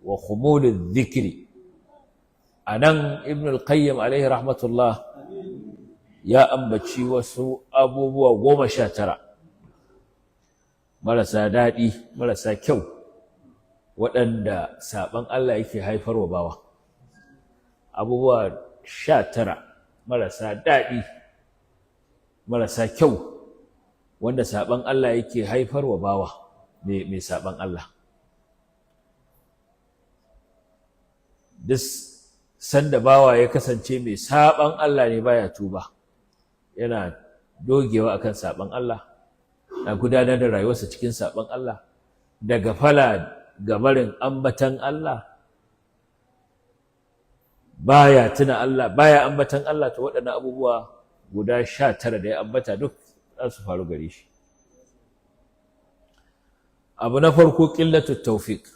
Wa khumulul dhikri. Anan Ibn al-Qayyim alaihi rahmatullah ya ambaci wasu abubuwa 19 marasa daɗi, marasa kyau, waɗanda saɓon Allah yake haifarwa bawa. Abubuwa 19 marasa daɗi, marasa kyau, wanda saɓon Allah yake haifarwa bawa mai saɓon Allah. Duk sanda bawa ya kasance mai saɓon Allah ne, baya tuba, yana dogewa akan saɓon Allah, na gudanar da rayuwarsa cikin saɓon Allah, daga fala gabarin ambatan Allah, baya tuna Allah, baya ambatan Allah, to waɗannan abubuwa guda 19 da ya ambata duk za su faru gare shi. Abu na farko, qillatu tawfiq,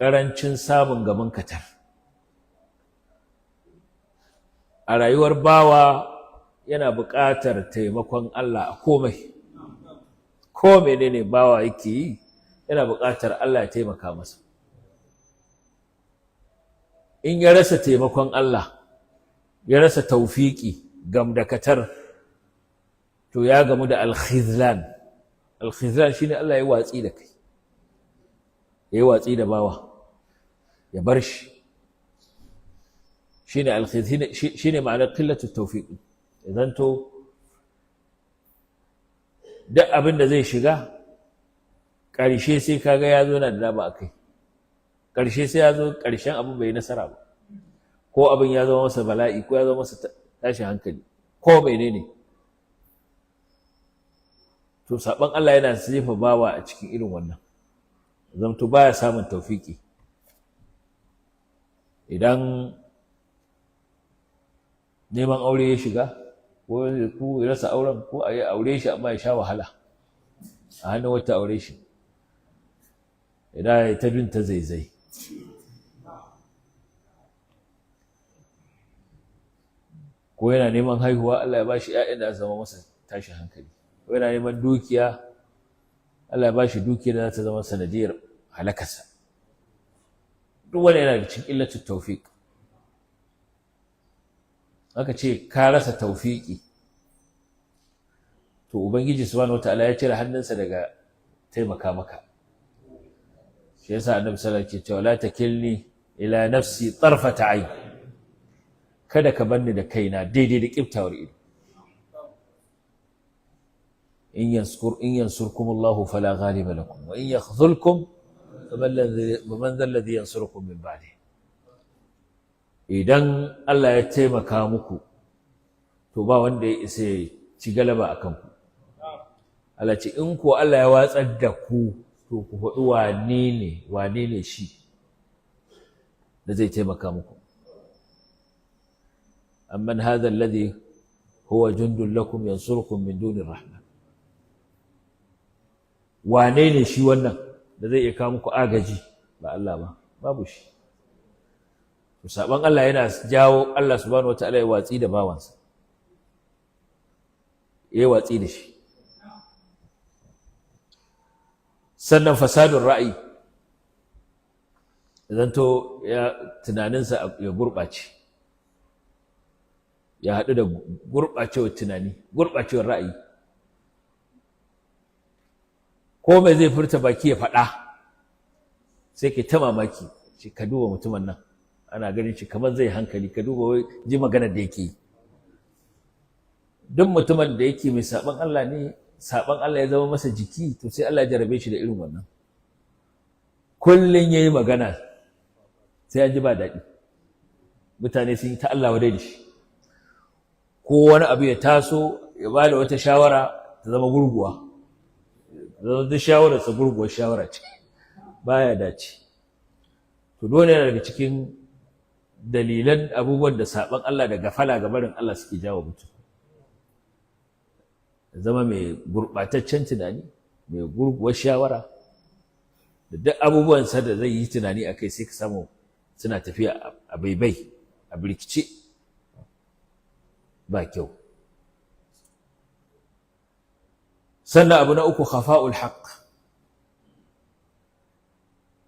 ƙarancin samun gaban katar a rayuwar bawa. Yana buƙatar taimakon Allah a komai. Ko menene bawa yake yi, yana buƙatar Allah ya taimaka masa. In ya rasa taimakon Allah, ya rasa tawfiki, gamdakatar, to ya gamu da alkhizlan. Alkhizlan shine Allah ya watsi da kai, ya yi watsi da bawa, ya bar shi. Shine alkhizlan, shine ma'anar qillatu tawfiq. Idan to duk abin da zai shiga, ƙarshe sai kaga ya zo na da dama a kai, ƙarshe sai ya zo ƙarshen abin bai nasara ba, ko abin ya zama masa bala'i, ko ya zama masa tashin hankali, ko menene. To saɓon Allah yana jefa bawa a cikin irin wannan, zamto baya samun taufiki. Idan neman aure ya shiga, ko ya rasa auren, ko a yi aure shi amma ya sha wahala a hannun wata aure shi, idan ya ta bin ta zaizai, ko yana neman haihuwa, Allah ya bashi ƴaƴan da zama masa tashin hankali, ko yana neman dukiya, Allah ya bashi dukiya da za ta zama sanadiyar halakarsa. Duk wani yana da cikin illatul tawfiq. Aka ce ka rasa tawfiki, to Ubangiji subhanahu wataala ya cire hannunsa daga taimaka maka. Shi yasa Annabi sallallahu alaihi wasallam ke cewa: "La takilni ila nafsi tarfata ayn." Kada ka banni da kaina daidai da kiftawar ido. In yansurkum Allah fala ghaliba lakum, wa in yakhzulkum faman dhal ladhi yansurukum min ba'di. Idan Allah ya taimaka muku, to ba wanda ya isa ya ci galaba akan ku. Allah ce, in ko Allah ya watsar da ku, to ku faɗi wane ne, wane ne shi da zai taimaka muku? Amman hadha alladhi huwa jundun lakum yansurukum min dunir rahman. Wane ne shi wannan da zai iya kawo muku agaji ba Allah ba? Babu shi. To saban Allah yana jawo Allah subhanahu wataala ya watsi da bawansa, ya watsi da shi. Sannan fasadun ra'ayi, zanto ya tunaninsa ya gurɓace, ya haɗu da gurɓacewar tunani, gurɓacewar ra'ayi. Ko mai zai furta baki ya faɗa, sai ke ta mamaki, ce ka duba mutumin nan, ana ganin shi kamar zai hankali, ka duba ji maganar da yake yi. Duk mutumin da yake mai saɓon Allah ne, saɓon Allah ya zama masa jiki, to sai Allah ya jarabe shi da irin wannan. Kullum ya yi magana sai an ji ba daɗi, mutane sun yi ta Allah wadai da shi. Ko wani abu ya taso, ya ba da wata shawara ta zama gurguwa, zama duk shawararsa gurguwar shawara ce, baya dace. To dole yana daga cikin dalilan abubuwan da saɓon Allah da gafala ga barin Allah suke jawo mutum zama mai gurɓataccen tunani, mai gurguwar shawara, da duk abubuwansa da zai yi tunani a kai sai ka samu suna tafiya a baibai, a birkice, ba kyau. Sannan abu na uku, khafa'ul haqq,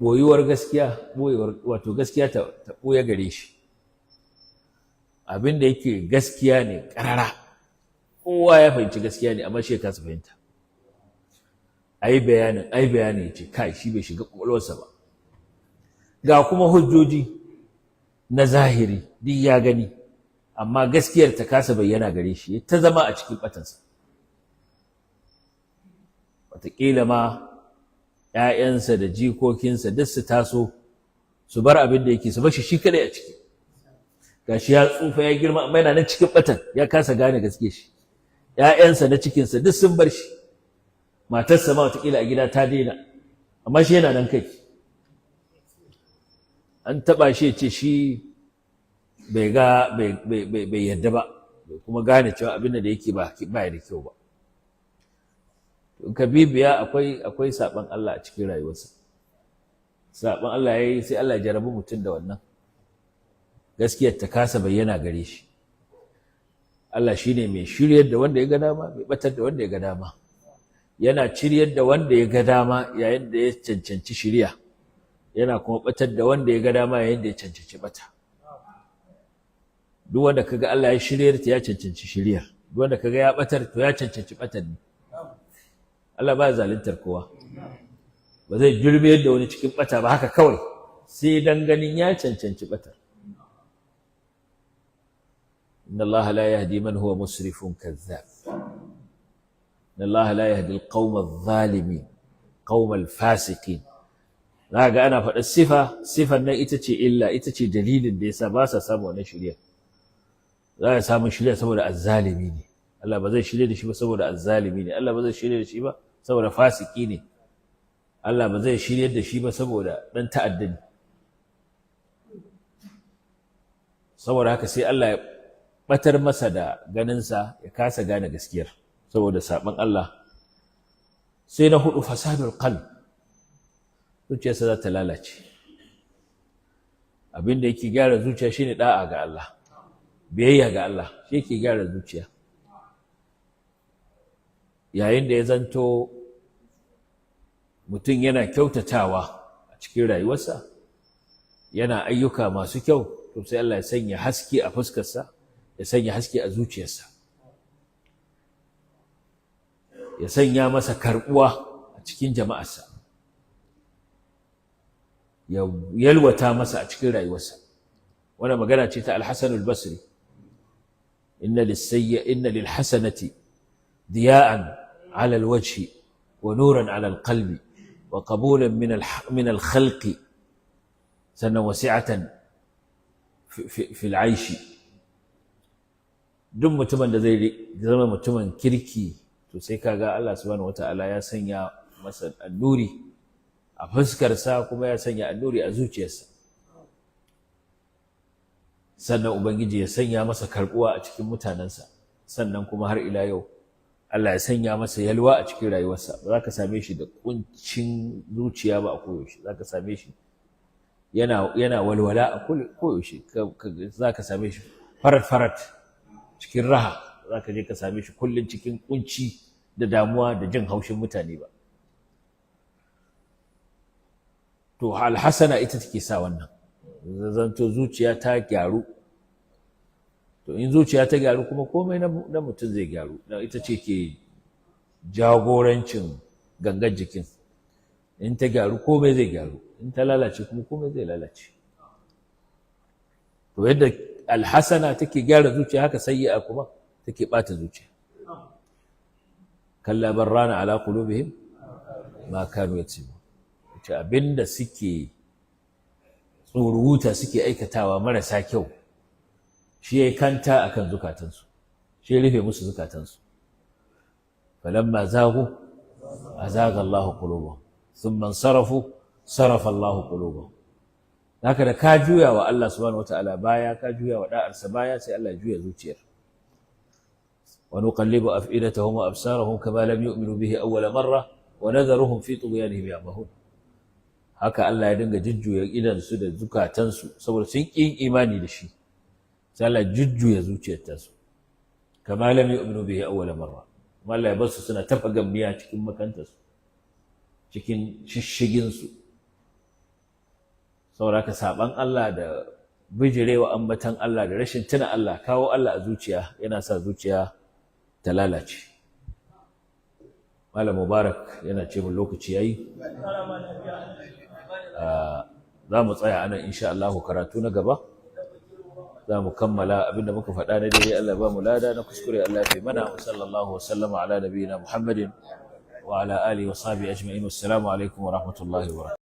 Boyuwar gaskiya, boyuwar wato gaskiya ta ɓoye gare shi. Abin da yake gaskiya ne ƙarara, kowa ya fahimci gaskiya ne, amma shi ya kasa fahimta. Ai bayanin, ai bayanin, ya ce kai shi bai shiga ƙwaƙwalwarsa ba. Ga kuma hujjoji na zahiri duk ya gani, amma gaskiyar ta kasa bayyana gare shi, ta zama a cikin batansa. Wataƙila ma ‘ya'yansa da jikokinsa duk su taso su bar abin da yake, su bar shi shi kaɗai a ciki. Gashi ya tsufa, ya girma, amma yana nan cikin batan, ya kasa gane gaske shi. ‘Ya'yansa na cikinsa duk sun bar shi, matarsa ma wataƙila a gida ta daina, amma shi yana nan kai. An taɓa shi, ya ce shi bai ga, bai yarda ba, bai kuma gane cewa abin da yake ba da kyau ba. In ka bibiya, akwai saɓon Allah a cikin rayuwarsa. Saɓon Allah ya yi, sai Allah ya jarabi mutum da wannan, gaskiyar ta kasa bayyana gare shi. Allah shine mai shiryar da wanda ya ga dama, mai batar da wanda ya ga dama. Yana shiryar da wanda ya ga dama yayin da ya cancanci shiriya, yana kuma batar da wanda ya ga dama yayin da ya cancanci bata. Duk wanda kaga Allah ya shiryar, ta ya cancanci shiryar. Duk wanda kaga ya batar, to ya cancanci batar ne. Allah ba zaluntar kowa. Ba zai jirmiyar da wani cikin bata ba haka kawai, sai dan ganin ya cancanci batar. Inna Allah la yahdi man huwa musrifun kazzab. Inna Allah la yahdi al-qawma adh-dhalimin, qawma al-fasiqin. Za ga ana faɗar sifa, sifan nan ita ce illa, ita ce dalilin da yasa ba sa samu wannan shirya. Za a samu shirya saboda azzalimi ne. Allah ba zai shirye da shi ba saboda azzalimi ne. Allah ba zai shirye da shi ba saboda fasiki ne. Allah ba zai shirye da shi ba saboda dan ta'adda ne. Saboda haka sai Allah ya batar masa da ganinsa, ya kasa gane gaskiyar saboda saɓon Allah. Sai na hudu, fasadul qalb. Zuciyarsa za ta lalace. Abin da yake gyara zuciya shine da'a ga Allah, biyayya ga Allah, shi yake gyara zuciya. Yayin da ya zanto mutum yana kyautatawa a cikin rayuwarsa, yana ayyuka masu kyau, to sai Allah ya sanya haske a fuskarsa, ya sanya haske a zuciyarsa, ya sanya masa karbuwa a cikin jama'arsa, ya yalwata masa a cikin rayuwarsa. Wannan magana ce ta Al-Hasan al-Basri: inna lis-sayyi inna lil-hasanati diya'an 'ala al-wajhi wa nuran 'ala al-qalbi wa qabulan min al-khalqi, sannan wasi'atan fi al-'aishi. Duk mutumin da zai zama mutumin kirki, to sai kaga Allah subhanahu wata'ala ya sanya masa annuri a fuskarsa, kuma ya sanya annuri a zuciyarsa. Sannan Ubangiji ya sanya masa karbuwa a cikin mutanensa. Sannan kuma har ila yau Allah ya sanya masa yalwa a cikin rayuwarsa. Ba za ka same shi da kuncin zuciya ba a koyaushe. Za ka same shi yana walwala a koyaushe. Za ka same shi farat farat cikin raha. Za ka je ka same shi kullum cikin kunci da damuwa da jin haushin mutane ba. To alhasana ita take sa wannan, zanto zuciya ta gyaru. To in zuciya ta gyaru kuma, komai na mutum zai gyaru. Don ita ce ke jagorancin gangar jikin. In ta gyaru, komai zai gyaru. In ta lalace kuma, komai zai lalace. To yadda alhasana take gyara zuciya, haka sayyi'a kuma take bata zuciya. Kalla bal rana ala qulubihim ma kanu yaksubun. Ce abinda suke tsoruwuta, suke aikatawa marasa kyau, shi ya kanta akan zukatansu, shi ya rufe musu zukatansu. Falamma zaghu azaga Allahu qulubahum, thumma sarafu sarafa Allahu qulubahum. Haka da ka juya wa Allah subhanahu wataala baya, ka juya wa da'arsa baya, sai Allah ya juya zuciyar. Wa nuqallibu af'idatahum wa absarahum kama lam yu'minu bihi awwala marra wa nadharuhum fi tughyanihim ya'mahun. Haka Allah ya dinga jujjuya idansu da zukatansu saboda sun ƙi imani da shi. Sai Allah jujjuya zuciyar tasu, kama lam yu'minu bihi awwala marra. Kuma Allah ya bar su suna tafa gambiya cikin makantarsu, cikin shishigin su. Saboda ka saban Allah da bijirewa ambatan Allah da rashin tuna Allah, kawo Allah a zuciya, yana sa zuciya ta lalace. Malam Mubarak yana ce mun lokaci yayi. Za mu tsaya anan insha Allah. Karatu na gaba za mu kammala. Abinda muka faɗa na daidai, Allah ba mu lada, na kuskure Allah ya fi mana. Wa sallallahu wa sallama ala nabiyina Muhammadin wa ala alihi wa sahbihi ajma'in. Wassalamu alaikum wa rahmatullahi wa barakatuh.